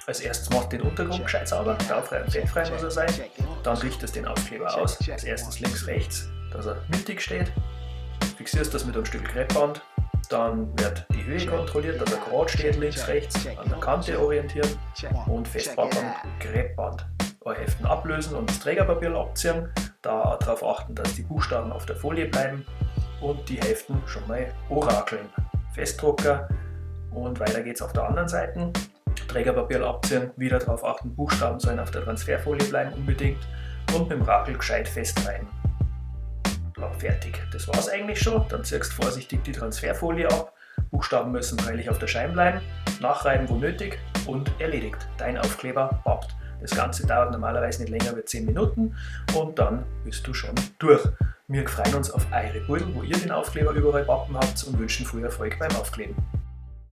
Als Erstes machst du den Untergrund gescheit sauber, staubfrei und fettfrei muss er sein. Dann richtest den Aufkleber aus, als Erstes links, rechts, dass er mittig steht. Fixierst das mit einem Stück Kreppband. Dann wird die Höhe kontrolliert, dass er gerade steht, links, rechts, an der Kante orientieren und festpacken am Kreppband. Heften ablösen und das Trägerpapier abziehen. Da darauf achten, dass die Buchstaben auf der Folie bleiben und die Heften schon mal orakeln. Festdrucker und weiter geht's auf der anderen Seite. Trägerpapier abziehen, wieder darauf achten, Buchstaben sollen auf der Transferfolie bleiben unbedingt und mit dem Rakel gescheit festreiben. Ja, fertig. Das war's eigentlich schon. Dann ziehst du vorsichtig die Transferfolie ab. Buchstaben müssen freilich auf der Schein bleiben. Nachreiben, wo nötig, und erledigt. Dein Aufkleber pappt. Das Ganze dauert normalerweise nicht länger als 10 Minuten und dann bist du schon durch. Wir freuen uns auf eure Bildl, wo ihr den Aufkleber überall pappen habt, und wünschen viel Erfolg beim Aufkleben.